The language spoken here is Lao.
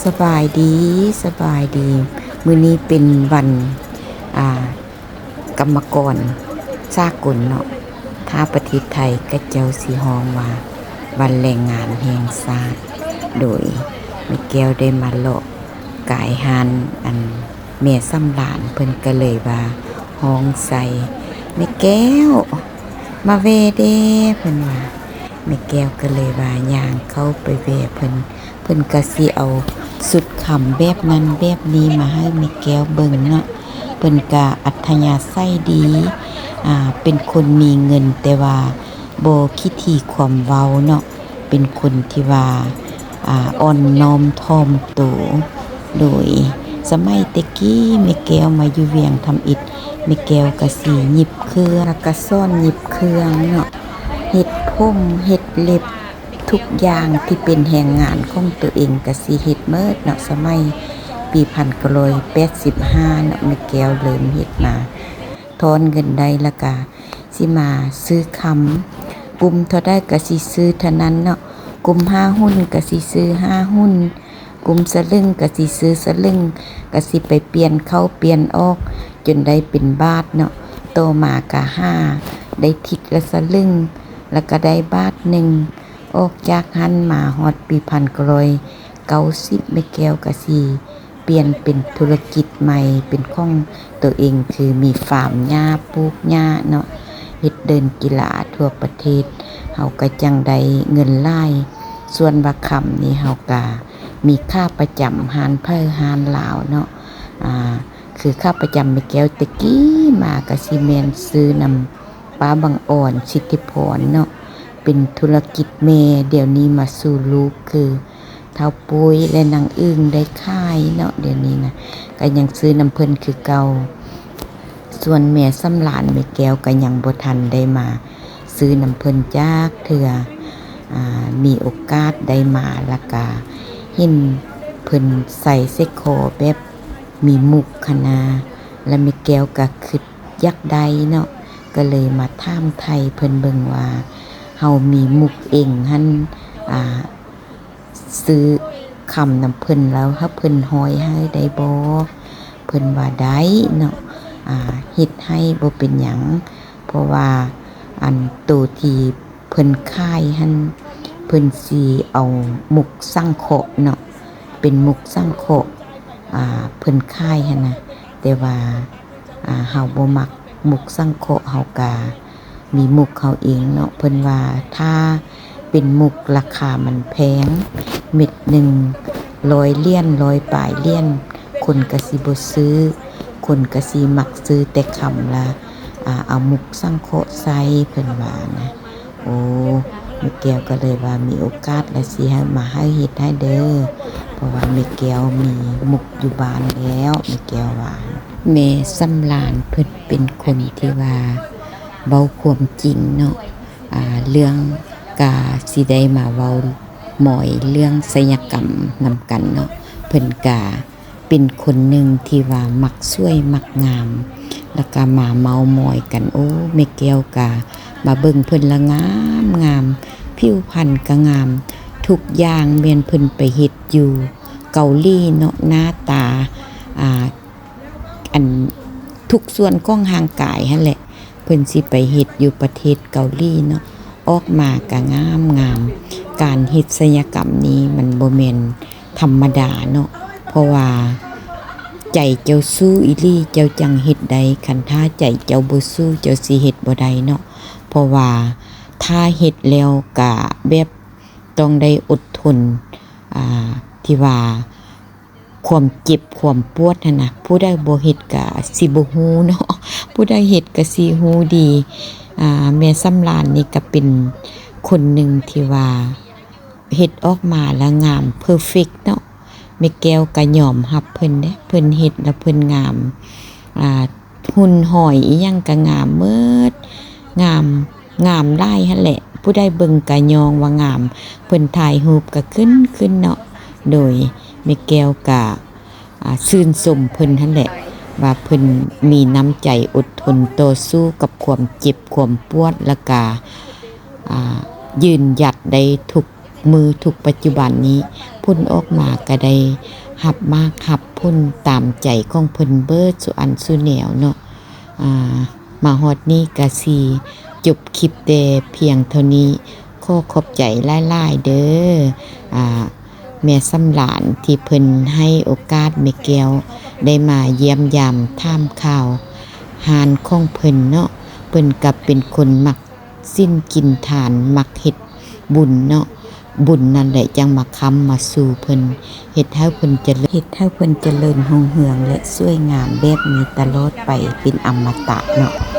ສະບາຍດີ, ສະບາຍດີ. ມື້ນີ້ເປັນວັນ, ອ່າ, ກຳມະກອນສາກົນເນາະ. ຖ້າປະເທດໄທເຂົາເຈົ້າຊິຮ້ອງວ່າ ວັນແຮງງານແຫ່ງຊາດ. ໂດຍແມ່ແກ້ວໄດ້ມາເລາະກາຍຮ້ານ ອັນ ແມ່ສຳລານ ເພິ່ນກໍເລີຍວ່າຮ້ອງໃສ່ ແມ່ແກ້ວ ມາແວ່ແດ່ ເພິ່ນວ່າ. ແມ່ແກ້ວກໍເລີຍວ່າຍ່າງເຂົ້າໄປແວ່ເພິ່ນ. ເພິ່ນກໍຊິເອົາຊຸດຄຳແບບນັ້ນແບບນີ້ມາໃຫ້ແມ່ແກ້ວເບິ່ງເນາະ. ເພິ່ນກໍອັດທະຍາໄສດີ, ອ່າ, ເປັນຄົນມີເງິນ ແຕ່ວ່າບໍ່ຂີ້ຖີ່ຄວາມເວົ້າເນາະ. ເປັນຄົນທີ່ວ່າ, ອ່າ, ອ່ອນນ້ອມຖ່ອມໂຕ. ໂດຍສະໄໝແຕ່ກີ້ແມ່ແກ້ວມາຢູ່ວຽງທຳອິດ, ແມ່ແກ້ວກະຊິຫຍິບເຄື່ອງ ແລ້ວກະສອນຫຍິບເຄື່ອງເນາະ, ເຮັດຜົມ ເຮັດເລັບ ທຸກຢ່າງທີ່ເປັນແຮງງານຂອງໂຕເອງກະຊິເຮັດໝົດເນາະ. ສະໄໝປີພັນເກົ້າຮ້ອຍແປດສິບຫ້າເນາະ ແມ່ແກ້ວເລີ່ມເຮັດມາ, ຖອນເງິນໄດ້ແລ້ວກະ ຊິມາຊື້ຄຳ, ກຸມເທົ່າໃດກໍຊິຊື້ເທົ່ານັ້ນເນາະ. ກຸມຫ້າຫຸ້ນກໍຊິຊື້ຫ້າຫຸ້ນ, ກຸມສະລຶ້ງກໍຊິຊື້ສະລຶ້ງ, ກໍຊິໄປປ່ຽນເຂົ້າປ່ຽນອອກ ຈົນໄດ້ເປັນບາດເນາະ. ຕໍ່ມາກໍຫາໄດ້ທິດລະສະລຶ້ງ ແລ້ວກໍໄດ້ບາດໜຶ່ງ. ອອກຈາກຫັ້ນມາຮອດປີພັນເກົ້າຮ້ອຍເກົ້າສິບ ແມ່ແກ້ວກໍຊິ ປ່ຽນເປັນທຸລະກິດໃໝ່ເປັນຂອງໂຕເອງ ຄືມີຟາມຫຍ້າ ປູກຫຍ້າເນາະ, ເຮັດເດີ່ນກິລາທົ່ວປະເທດ. ເຮົາກໍຈັ່ງໄດ້ເງິນຫຼາຍ. ສ່ວນວ່າຄຳນີ້ ເຮົາກະມີຂາປະຈຳຮ້ານໃຜຮ້ານລາວເນາະ, ອາ ຄືຂາປະຈຳແມ່ແກ້ວແຕ່ກີ້ມາກະຊິແມ່ນຊື້ນຳປ້າບັງອອນ ສິດທິພອນເນາະ, ເປັນທຸລະກິດແມ່. ດຽວນີ້ມາສູ່ລູກຄື ທ້າວປຸ້ຍ ແລະ ນາງອຶ່ງໄດ້ຂາຍເນາະ. ດຽວນີ້ນະ ກໍຍັງຊື້ນຳເພິ່ນຄືເກົ່າ. ສ່ວນແມ່ສຳລານ ແມ່ແກ້ວກໍຍັງບໍ່ທັນໄດ້ມາຊື້ນຳເພິ່ນຈັກເທື່ອ. ອາ ມີໂອກາດໄດ້ມາ ແລ້ວກະເຫັນເພິ່ນໃສ່ສາຍຄໍແບບມີໝຸກຫັ້ນນາ, ແລ້ວແມ່ແກ້ວກໍຄິດຢາກໄດ້ເນາະ, ກໍເລີຍມາຖາມໄຖ່ເພິ່ນເບິ່ງວ່າ ເຮົາມີໝຸກເອງຫັ້ນ ອາ ຊື້ຄຳນຳເພິ່ນ ແລ້ວໃຫ້ເພິ່ນຮ້ອຍໃຫ້ໄດ້ບໍ່? ເພິ່ນວ່າໄດ້ເນາະ, ອາ ເຮັດໃຫ້ບໍ່ເປັນຫຍັງ. ເພາະວ່າອັນໂຕທີ່ເພິ່ນຂາຍຫັ້ນ ເພິ່ນຊິເອົາໝຸກສັງເຄາະເນາະ, ເປັນໝຸກສັງເຄາະ ອາ ເພິ່ນຂາຍຫັ້ນນະ. ແຕ່ວ່າ ອາ ເຮົາບໍ່ມັກໝຸກສັງເຄາະ ເຮົາກະມີໝຸກເຮົາເອງເນາະ. ເພິ່ນວ່າຖ້າເປັນໝຸກລາຄາມັນແພງ ເມັດໜຶ່ງຮ້ອຍຫຼຽນ ຮ້ອຍປາຍຫຼຽນ ຄົນກະຊິບໍ່ຊື້, ຄົນກະຊິມັກຊື້ແຕ່ຄຳລະ ອາ ເອົາໝຸກສັງເຄາະໃສ່ ເພິ່ນວ່ານະ. ໂອ້ ແມ່ແກ້ວກໍເລີຍວ່າ ມີໂອກາດລະຊິໃຫ້ມາໃຫ້ເຮັດໃຫ້ເດີ ເພາະວ່າແມ່ແກ້ວມີໝຸກຢູ່ບ້ານແລ້ວ ແມ່ແກ້ວວ່າ. ແມ່ສຳລານເພິ່ນເປັນຄົນທີ່ວ່າເວົ້າຄວາມຈິງເນາະ, ອາ ເລື່ອງກະຊິໄດ້ມາເວົ້າມອຍເລື່ອງໄສຍະກຳນຳກັນເນາະ. ເພິ່ນກະ ເປັນຄົນໜຶ່ງທີ່ວ່າມັກສວຍມັກງາມ ແລ້ວກະມາເມົາມອຍກັນ. ໂອ້ ແມ່ແກ້ວກະມາເບິ່ງເພິ່ນລະງາມງາມ, ຜິວພັນກະງາມ, ທຸກຢ່າງແມ່ນເພິ່ນໄປເຮັດຢູ່ເກົາຫຼີເນາະ. ໜ້າຕາ ອາ ອັນ ທຸກສ່ວນຂອງຮ່າງກາຍຫັ້ນແຫຼະ ເພິ່ນຊິໄປເຮັດຢູ່ປະເທດເກົາຫຼີເນາະ, ອອກມາກະງາມງາມ. ການເຮັດໄສຍະກຳນີ້ມັນບໍ່ແມ່ນທຳມະດາເນາະ, ເພາະວ່າໃຈເຈົ້າສູ້ອີ່ຫຼີ ເຈົ້າຈັ່ງເຮັດໄດ້, ຄັນຖ້າໃຈເຈົ້າບໍ່ສູ້ ເຈົ້າຊິເຮັດບໍ່ໄດ້ເນາະ. ເພາະວ່າຖ້າເຮັດແລ້ວກະແບບຕ້ອງໄດ້ອົດທົນ, ອາ ທີ່ວ່າ ຄວາມເຈັບຄວາມປວດຫັ້ນນະ, ຜູ້ໃດບໍ່ເຮັດກະຊິບໍ່ຮູ້ເນາະ, ຜູ້ໃດເຮັດກະຊິຮູ້ດີ. ອາ ແມ່ສຳລານນີ້ກະເປັນຄົນໜຶ່ງທີ່ວ່າເຮັດອອກມາລະງາມເພີເຟັກເນາະ, ແມ່ແກ້ວກະຍອມຮັບເພິ່ນເດ້, ເພິ່ນເຮັດລະເພິ່ນງາມ. ອາ ຫຸ່ນຫອຍອີ່ຫຍັງກະງາມໝົດ, ງາມ ງາມຫຼາຍຫັ້ນແຫຼະ, ຜູ້ໃດເບິ່ງກະຍ້ອງວ່າງາມ, ເພິ່ນຖ່າຍຮູບກະຂຶ້ນ ຂຶ້ນເນາະ. ໂດຍແມ່ແກ້ວກະ ອາ ຊື່ນຊົມເພິ່ນຫັ້ນແຫຼະ ວ່າເພິ່ນມີນ້ຳໃຈອົດທົນຕໍ່ສູ້ກັບຄວາມເຈັບຄວາມປວດ ແລ້ວກະ ອາ ຢືນຢັດໄດ້ທຸກ ມື້ທຸກປັດຈຸບັນນີ້ ຜົນອອກມາກະໄດ້ຮັບໝາກຮັບຜົນຕາມໃຈຂອງເພິ່ນເບິດສູ່ອັນສູ່ແນວເນາະ. ອາ ມາຮອດນີ້ກະຊິຈົບຄລິບແຕ່ພຽງເທົ່ານີ້. ຂໍຂອບໃຈຫຼາຍໆເດີ ອາ ແມ່ສຳຫຼານ ທີ່ເພິ່ນໃຫ້ໂອກາດແມ່ແກ້ວໄດ້ມາຢ້ຽມຢາມຖາມຂ່າວຮ້ານຂອງເພິ່ນເນາະ. ເພິ່ນກະເປັນຄົນມັກສິນກິນທານ ມັກເຮັດບຸນເນາະ. ບຸນນັ້ນແຫຼະຈັ່ງມາຄ້ຳມາຊູເພິ່ນ ເຮັດໃຫ້ເພິ່ນຈະເລີນ ເຮັດໃຫ້ເພິ່ນຈະເລີນຮຸ່ງເຮືອງ ແລະ ສວຍງາມແບບນີ້ຕະຫຼອດໄປເປັນອະມະຕະເນາະ.